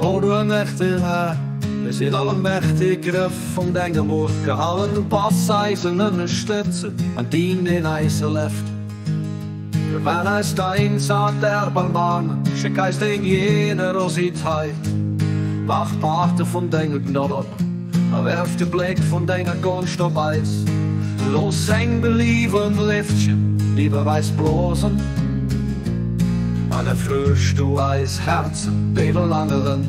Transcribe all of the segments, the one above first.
O du allmächtiger Herr, mir sinn allemächtig Grëff vun denger Muecht gehalten, du bass eisen Ënnerstëtzer an dien, deen eis hëlleft. Gewähr eis dein zart Erbarmen, schéck eis deng Generositeit. Wach d'Paarte vun denger Gnod op a werf de Bléck vun denger Gonscht op eis. Looss eng beliewend Léftchen iwwer eis blosen an erfrësch du eis Häerzen, déi verlangeren.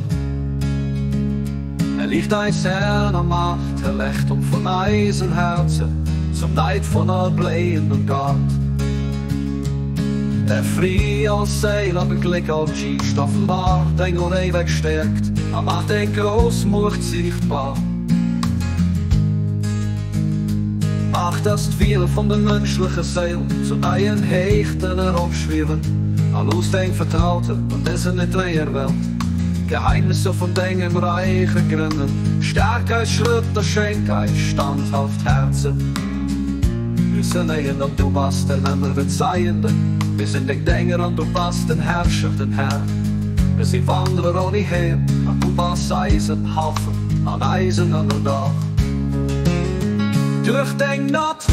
Erliicht eis Herr a maach de Rächtum vun eisen Häerzen zum Neid vun all bléiendem Gaart. Der Fri all Séil an de Gléck all Giischt, offenbar deng onéiweg Stäerkt a maach deng grouss Muecht siichtbar. Maach, dass d'Wiele vun der mënschlecher Séil zu neien Héichten eropschwiewen, a looss deng Vertrauten an dëser net leeër Welt d'Geheimnisser vun dengem Räich ergrënnen. Staark eis Schrëtt a schenk eis standhaft Häerzen. Mir sinn Éien an du bass den Ëmmervezeihenden, mir sinn deng Dénger an du bass den Herrscher, den Här. Mir si Wanderer ouni Heem an du bass eisen Hafen an eisen Ënnerdach. Duerch deng Gnad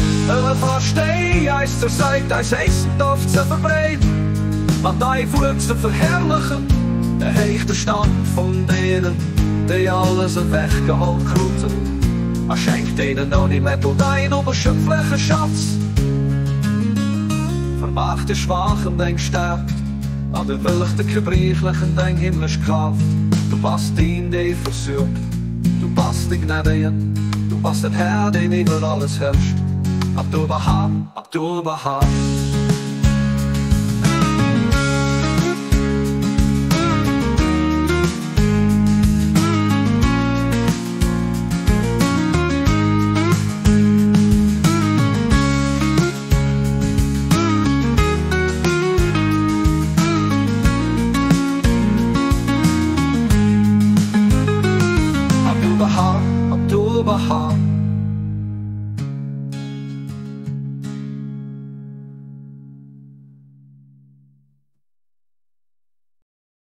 versteh eis zur Säit, eis éisten Doft ze verbreeden, mat dei Wuert ze verherrlechen, erhéich de Stand vun deenen, déi alles ewechgeholl kruten, a schenk deenen ouni Mettel dein onerschöpfleche Schatz. Vermag de Schwaachen deng Stärkt, an de wëlleg de Gebriechlechen deng himmlesch Kraaft. Du bass deen, dee versuergt, du bass de Gnädegen, du bass den Här, deen iwwer alles herrscht. Abdu'l-Bahá, Abdu'l-Bahá.